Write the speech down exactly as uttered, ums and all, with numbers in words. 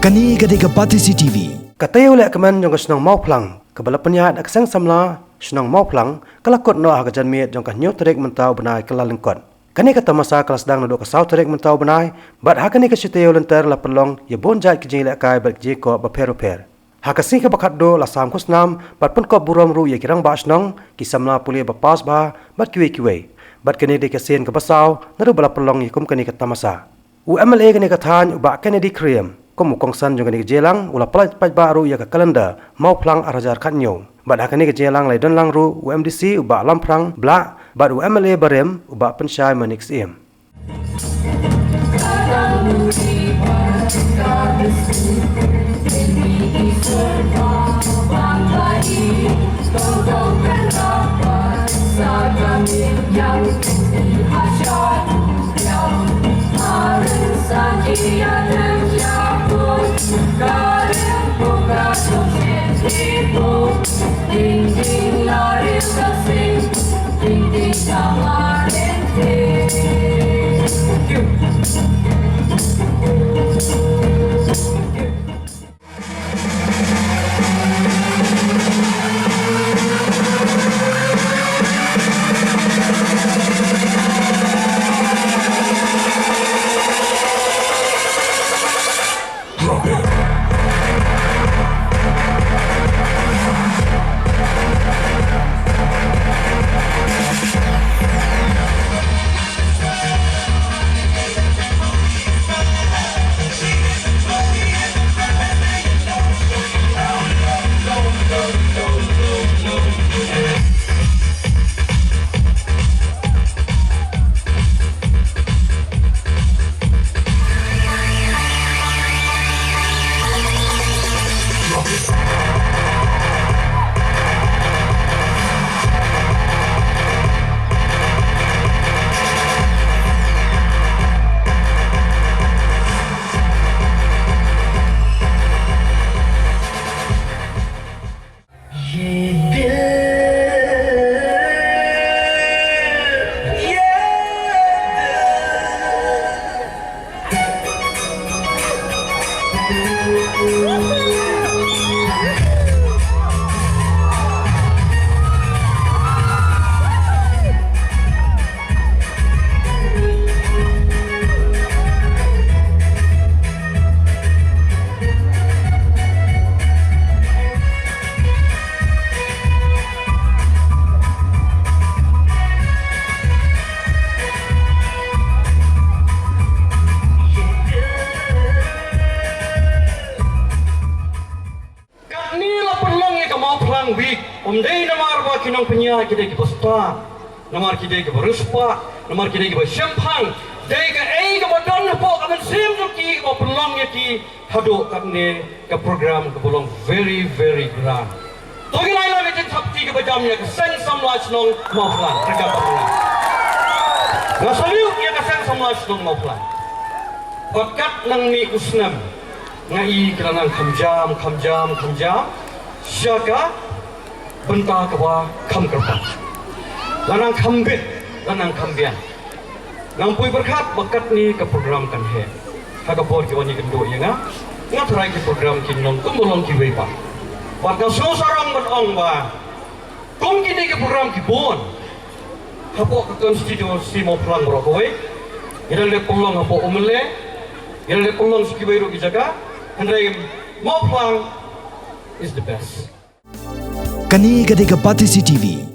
Kane ka dei ka Batesi T V. Ka taïew lehkmen jong ka shnong Mawphlang, kaba la pynïaid da ka Seng Samla shnong Mawphlang, ka la kut noh ha ka janmiet jong ka hynñiew tarik mynta u bnai Kyllalyngkot. Kane ka tamasa ka la sdang naduh ka saw tarik mynta u bnai, bad ha kane ka shi taïew lynter la pynlong ïa bun jait ki jingïalehkai bad ki jingïakop bapher bapher. Ha ka sngi kaba khatduh la sam khusnam bad pynkop burom ruh ïa ki rangbah shnong, ki samla pule ba pass bha bad kiwei kiwei. Bad kane dei ka sien kaba saw naduh ba la pynlong ïa kum kane ka tamasa. U M L A kane ka thaiñ u Bah Kennedy Khyriem, kum u kongsan jong kane ka jingïalang, u la pynlait paidbah ruh ïa ka calendar Mawphlang ar hajar khathynñiew. Bad ha kane ka jingïalang la ïadon lang ruh u M D C u Bah Lamphrang Blah bad u M L A barim u Bah Pynshai Manik Syiem. Katne la pynlong ïa ka Mawphlang Week, ym dei namar ba ki nongpynïaid ki dei kiba stad, namar ki dei kiba riewspah, namar ki dei kiba shemphang, dei kaei kaba don hapoh ka mynsiem jong ki kaba pynlong ïa ki haduh katne ka program kaba long very, very grand. To ngin ai lang ka jingthap kti kaba jam ïa ka Seng Samla Shnong Mawphlang, ryngkat bad nga. Nga salute ïa ka Seng Samla Shnong Mawphlang. Bad kat nang mih u snem, nga i ki la nang kham jam, kham jam, kham jam sha ka bynta kaba kham kyrpang. La nang kham bit, la nang kham biang. Ngam poi pyrkhat ba katne ka program kan heh. Ha ka por ki wan ïakynduh ïa nga, nga tharai ki program kin long kumba long kiwei pat. Bad nga sngewsarong ban ong ba kum kine ki program ki bun hapoh ka constituency Mawphlang baroh kawei, ngi dang leh pynlong hapoh Umle, ngi dang leh pynlong sha kiwei ruh ki jaka, hynrei Mawphlang is the best. Kane ka dei ka Batesi T V.